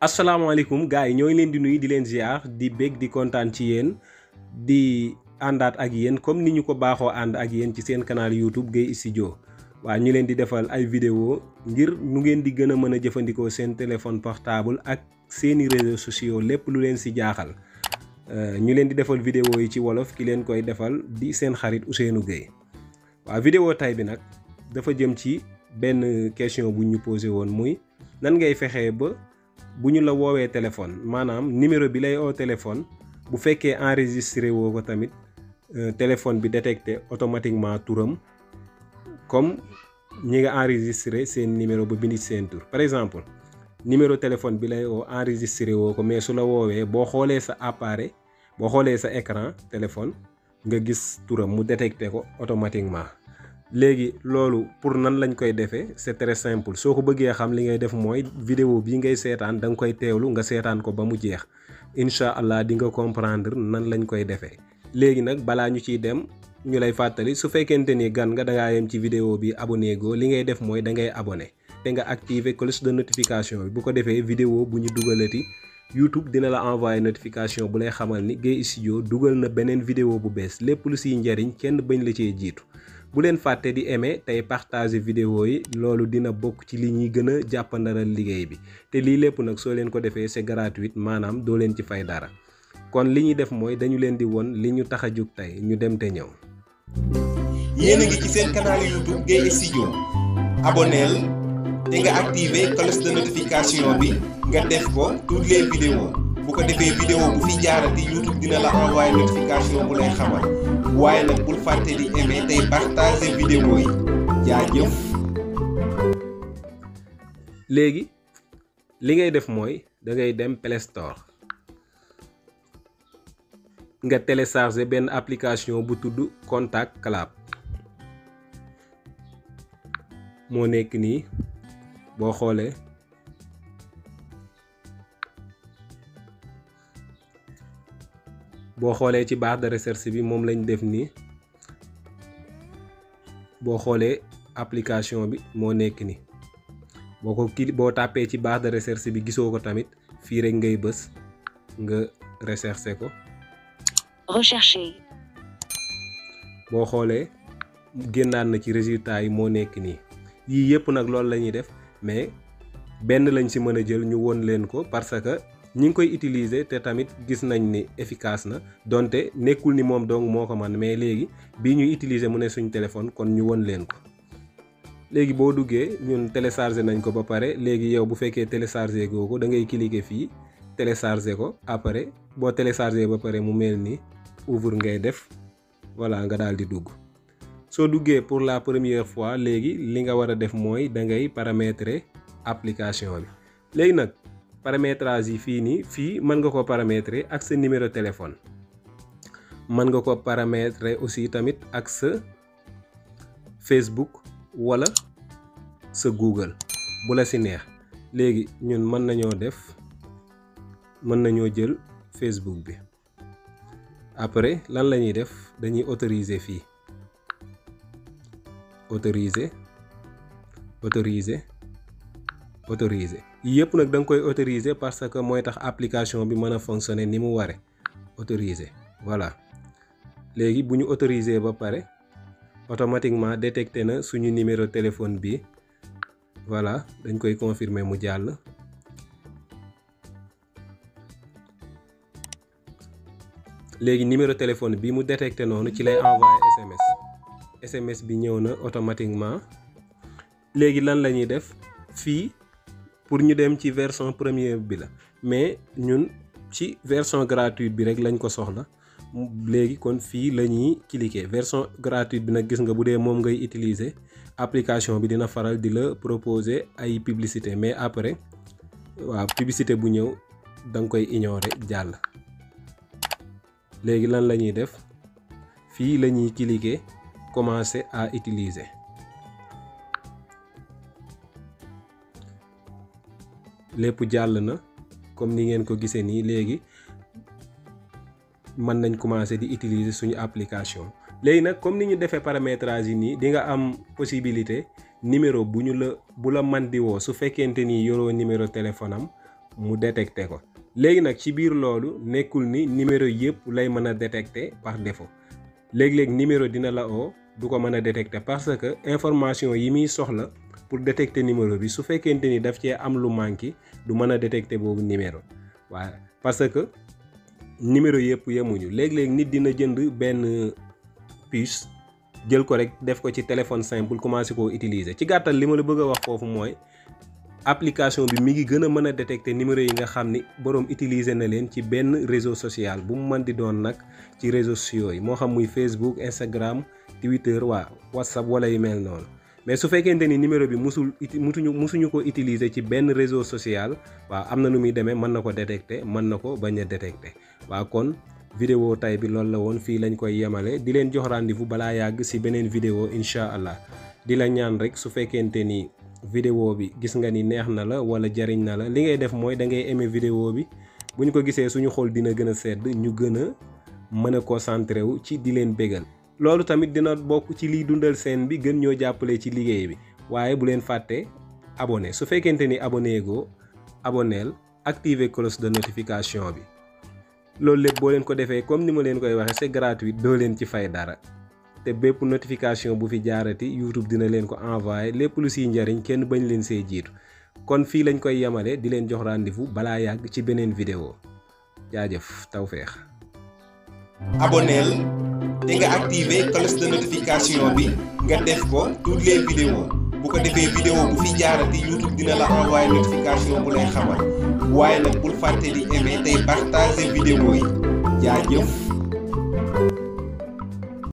asalaamaaleykum gars yi ñoo ngi leen di nuyu di leen ziar di bég di kontaan ci yéen di àndaat ak yéen comme ni ñu ko baaxoo ànd ak yéen ci seen canal YouTube Gueye Studio waaw ñu leen di defal ay vidéo ngir nu ngeen di gën a mën a jëfandikoo seen téléphone portable ak seeni réseaux sociaux lépp lu leen si jaaxal ñu leen di defal vidéo yi ci wolof ki leen koy defal di seen xarit Ousseynou Gueye waaw vidéo tay bi nag dafa jëm ci benn question bu ñu posé woon muy nan ngay fexee ba bu ñu la woowee téléphone maanaam numéro bi lay oo téléphone bu fekkee enregistré woo ko tamit téléphone bi détecté automatiquement turam comme ñi nga enregistré seen numéro ba bindi seen tur par exemple numéro téléphone bi lay oo enregistré woo ko mais su la woowee boo xoolee sa appareil boo xoolee sa écran téléphone nga gis turam mu détecté ko automatiquement léegi loolu pour nan lañ koy defee c'est très simple soo ko bëggee xam li ngay def mooy vidéo bii ngay seetaan da nga koy teewlu nga seetaan ko ba mu jeex incha allah di nga comprendre nan lañ koy defee léegi nag balaa ñu ciy dem ñu lay fàttali su fekkente ni gan nga da ngaa yem ci vidéo bi abonné go li ngay def mooy da ngay abonné te nga activer cloche de notification bi bu ko defee vidéo bu ñu dugalati YouTube dina la envoyer notification bu lay xamal ni Gueye Studio dugal na beneen vidéo bu bees lépp lu siy njariñ kenn bañ la cee jiitu bu leen fàtte di aimer tey partager vidéo yi loolu dina bokk ci li ñuy gën a jàppandaral liggéey bi te lii lépp nag soo leen ko defee c'est gratuit maanaam doo leen ci fay dara kon li ñuy def mooy dañu leen di won li ñu tax a jóg tey ñu dem te ñëw. yéen a ngi ci seen canal YouTube Gueye Studio abonneel te nga activer cloche de notification bi nga def ko toutes les vidéos bu ko defee vidéo bu fi jaarati YouTube dina la envoyer notification bu lay xamal waaye nag bul fàtte di aimer tey partager vidéo yi jaajëf. léegi li ngay def mooy da ngay dem Play Store nga télécharger benn application bu tudd Contact Club moo nekk nii boo xoolee ci barre de recherche bi moom lañ def nii boo xoolee application bi moo nekk nii boo tàppee ci barre de recherche bi gisoo ko tamit fii rek ngay bës nga rechercher ko. Rechercher. boo xoolee génnaat na ci résultat yi moo nekk nii yii yëpp nag loolu la ñuy def mais benn lañ ci mën a jël ñu won leen ko parce que ñi ngi koy utiliser te tamit gis nañ ni efficace na donte nekkul ni moom dong moo ko man mais léegi bii ñuy utiliser mu ne suñ téléphone kon ñu won leen ko. léegi boo duggee ñun télécharger nañ ko ba pare léegi yow bu fekkee télécharger goo ko da ngay cliquer fii télécharger ko après boo télécharger ba pare mu mel ni ouvre ngay def voilà nga daal di dugg soo duggee pour la première fois léegi li nga war a def mooy da ngay paramétrer application bi léegi nag paramétrage yi fii nii fii mën nga ko paramétrer ak sa numéro téléphone mën nga ko paramétrer aussi tamit ak sa Facebook wala sa Google bu la ci neex léegi ñun mën nañoo jël Facebook bi après lan la ñuy def dañuy autoriser fii autoriser yëpp nag da nga koy autoriser parce que mooy tax application bi mën a fonctionner ni mu ware autoriser voilà léegi bu ñu autoriser ba pare automatiquement détecté na suñu numéro téléphone bi voilà dañ koy confirmer mu jàll léegi numéro téléphone bi mu détecté noonu ci lay envoyer SMS bi ñëw na automatiquement léegi lan la ñuy def fii pour ñu dem ci version première bi la mais ñun ci version gratuite bi rek lañ ko soxla léegi kon fii la ñuy cliquer version gratuite bi nag gis nga bu dee moom ngay utiliser application bi dina faral di la proposer ay publicité mais après waaw publicité bu ñëw da nga koy ignorer jàll. léegi lan la ñuy def fii la ñuy cliquer commencer à utiliser lépp jàll na comme ni ngeen ko gisee nii léegi mën nañ commencer di utiliser suñu application léegi nag comme ni ñu defee paramétrage yi nii di nga am possibilité numéro bu la man di woo su fekkente ni yoroo numéro téléphone am mu détecté ko. léegi nag ci biir loolu nekkul ni numéro yëpp lay mën a détecté par défaut léeg-léeg numéro dina la oo du ko mën a détecté parce que information yi muy soxla pour détecter numéro bi su fekkente ni daf cee am lu manqué du mën a détecter boobu numéro waaw parce que numéro yëpp yemuñu léeg-léeg nit dina jënd benn puce jël ko rek def ko ci téléphone simple commencé koo utiliser ci gàttal li ma la bëgg a wax foofu mooy application bi mi ngi gën a mën a détecter numéro yi nga xam ni boroom utiliser na leen ci benn réseau social bu mu mën di doon nag ci réseaux sociaux yi moo xam muy Facebook Instagram Twitter WhatsApp wala yu mel noonu mais su fekkente ni numéro bi musuñu ko utiliser ci benn réseau social waaw am na nu muy demee mën na ko détecter mën na ko bañ a détecter waaw kon vidéo tay bi loolu la woon fii lañ koy yemale di leen jox rendez-vous balaa yàgg ci beneen vidéo incha allah di la ñaan rek su fekkente ni vidéo bi gis nga ni neex na la wala jariñ na la li ngay def mooy da ngay aimer vidéo bi bu ñu ko gisee suñu xol dina gën a sedd ñu gën a mën a concentré wu ci di leen bégal loolu tamit dina bokk ci liy dundal seen bi gën ñoo jàppale ci liggéey bi waaye bu leen fàtte abonné su fekkente ni abonné goo abonneel activer cloche de notification bi loolu lépp boo leen ko defee comme ni ma leen koy waxee c'est gratuit doo leen ci fay dara te bépp notification bu fi jaarati YouTube dina leen ko envoyer lépp lu siy njariñ kenn bañ leen see jiitu kon fii lañ koy yemale di leen jox rendez-vous balaa yàgg ci beneen vidéo jaajëf tawfeex abonneel te nga activer cloche de notification bi nga def ko toutes les vidéos bu ko defee vidéo bu fi jaarati YouTube dina la envoyer notification bu lay xamal waaye nag bul fàtte di aimer tey partager vidéo yi jaajëf